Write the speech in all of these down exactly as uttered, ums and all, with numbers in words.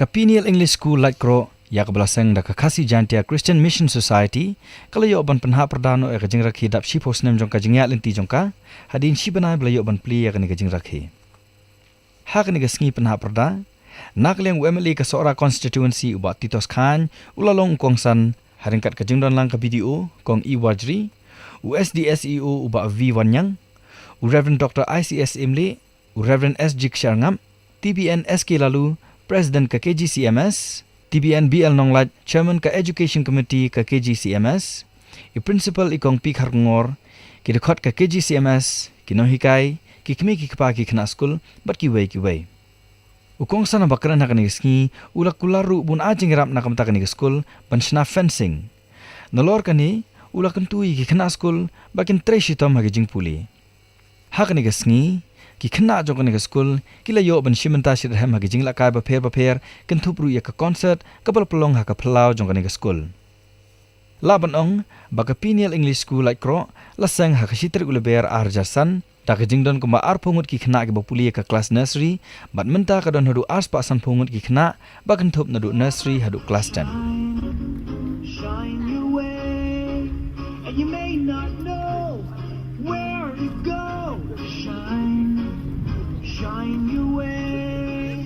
Ka Peniel English School Laitkroh, ïa kaba la seng da ka Khasi Jaintia Christian Mission Society, ka la ïoh ban pynhap pyrda noh ïa ka jingrakhe dap shiphew snem jong ka jingïaid lynti jong ka, hadien shi bnai ba la ïoh ban plie ïa kane ka jingrakhe. Ha kane ka sngi pynhap pyrda, na ka liang u M L A ka Sohra Constituency u Bah Titos Chyne, u la long u kongsan, ha ryngkat ka jingdonlang ka B D O, Kong E Wajri, u S D S E O u Bah V Wanniang, u Reverend Doctor I C S Imli, u Reverend S G Ksharngap, T B N S K Laloo, President ka K G C M S, T B N B L Nonglait, Chairman ka Education Committee ka K G C M S, i Principal i Kong P Kharkongor, ki dkhot ka K G C M S, ki nonghikai, ki kmie ki kpa ki khynnah skul, bad kiwei kiwei. U kongsan ba kren ha kane ka sngi, u la kular ruh ba un ai jingïarap na ka bynta kane ka skul, ban shna fencing. Nalor kane, u la kyntu ïa ki khynnah skul, ba kin trei shitom ha ki jingpule. Ha kane ka sngi, ki khynnah jong kane ka skul, ki la ïoh ban shim bynta shitrhem ha ki jinglehkai bapher bapher, kynthup ruh ïa ka concert, kaba la pynlong ha ka phyllaw jong kane ka skul. Lah ban ong, ba ka Peniel English School Laitkroh, la seng ha ka shi tarik u Lber ar hajar san, da ka jingdon kumba arphew ngut ki khynnah kiba pule ïa ka klas nursery, bad mynta ka don haduh arspah sanphew ngut ki khynnah, ba kynthup naduh nursery haduh klas ten. Shine your way, and you may not know where to go. Shine, shine your way.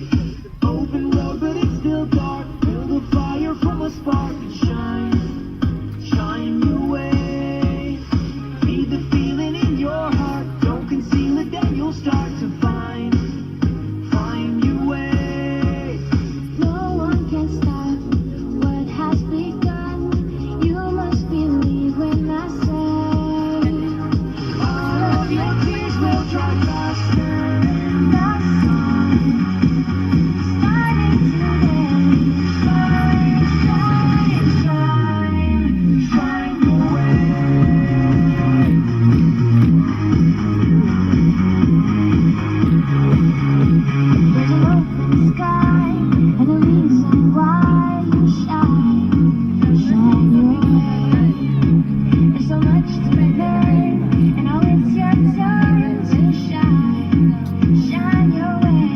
Open road, but it's still dark. Build a fire from a spark and shine, shine your way. Feed the feeling in your heart. Don't conceal it, then you'll start to find, find your way. No one can stop what has begun. You must believe when I say all of your tears will dry faster. The sun is shining today. Shine, shine, shine your way. There's an open sky and a reason why you shine. Shine your way. There's so much to learn, and now it's your turn to shine. Shine your way.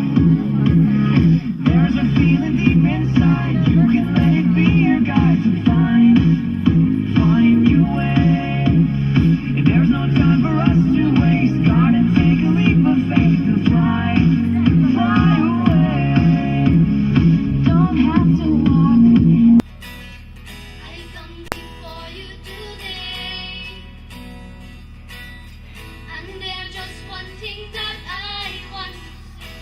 There's a feeling deep inside, you can let it be your guide to find, find your way. And there's no time for us to waste, gotta take a leap of faith and fly, fly away. Don't have to walk. I come before you today, and there's just one thing that I want to say.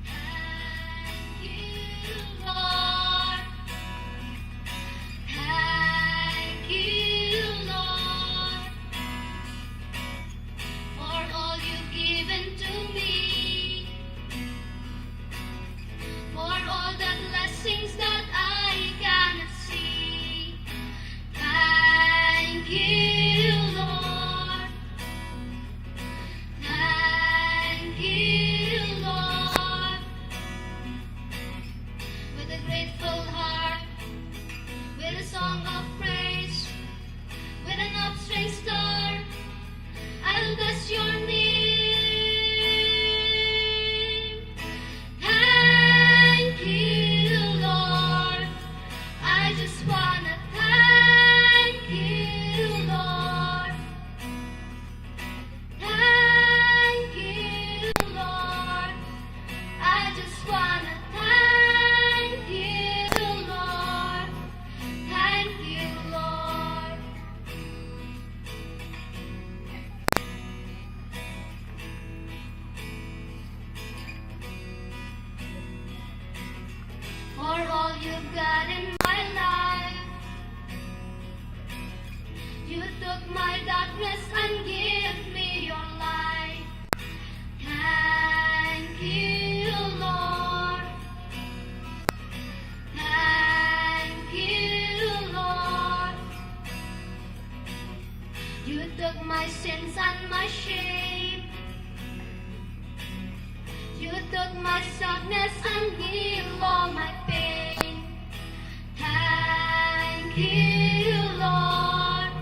Thank you, Lord. Thank you, Lord, for all you've given to me, for all the blessings that I cannot see. Thank you, Lord. Thank you, Lord. With a grateful heart, with a song of praise, with an outstretched arm, I'll bless your name. Thank you, Lord. I just wanna thank you, Lord. Thank you, Lord. I just wanna thank you, Lord. Thank you, Lord. For all you've done in my life, you took my darkness and give me your light. Thank you, Lord. Thank you, Lord. You took my sins and my shame. You took my sadness and heal all my pain. Thank you, Lord.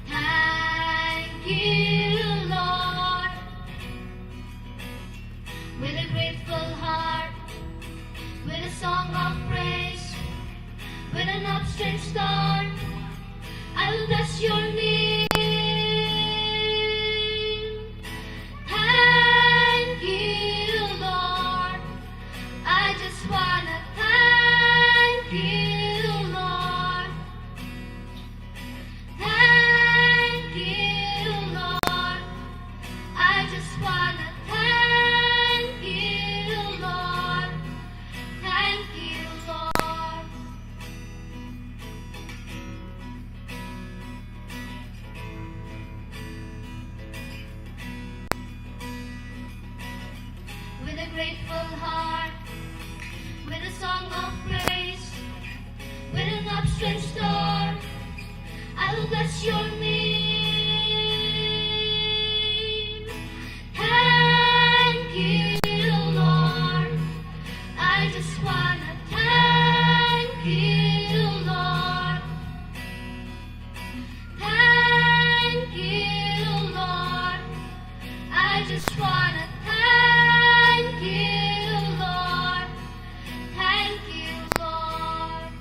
Thank you, Lord. With a grateful heart, song of praise. With an upstretched arm, I will bless your name. Thank you, Lord. I just wanna thank you, Lord. Thank you, Lord. I just wanna thank you, Lord. Thank you, Lord. With a grateful heart, with a song of praise, with an upstretched arm, I will bless your name. Thank you, Lord. I just wanna thank you, Lord. Thank you, Lord. I just wanna thank you, Lord. Thank you, Lord.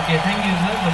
Okay, thank you, sir, for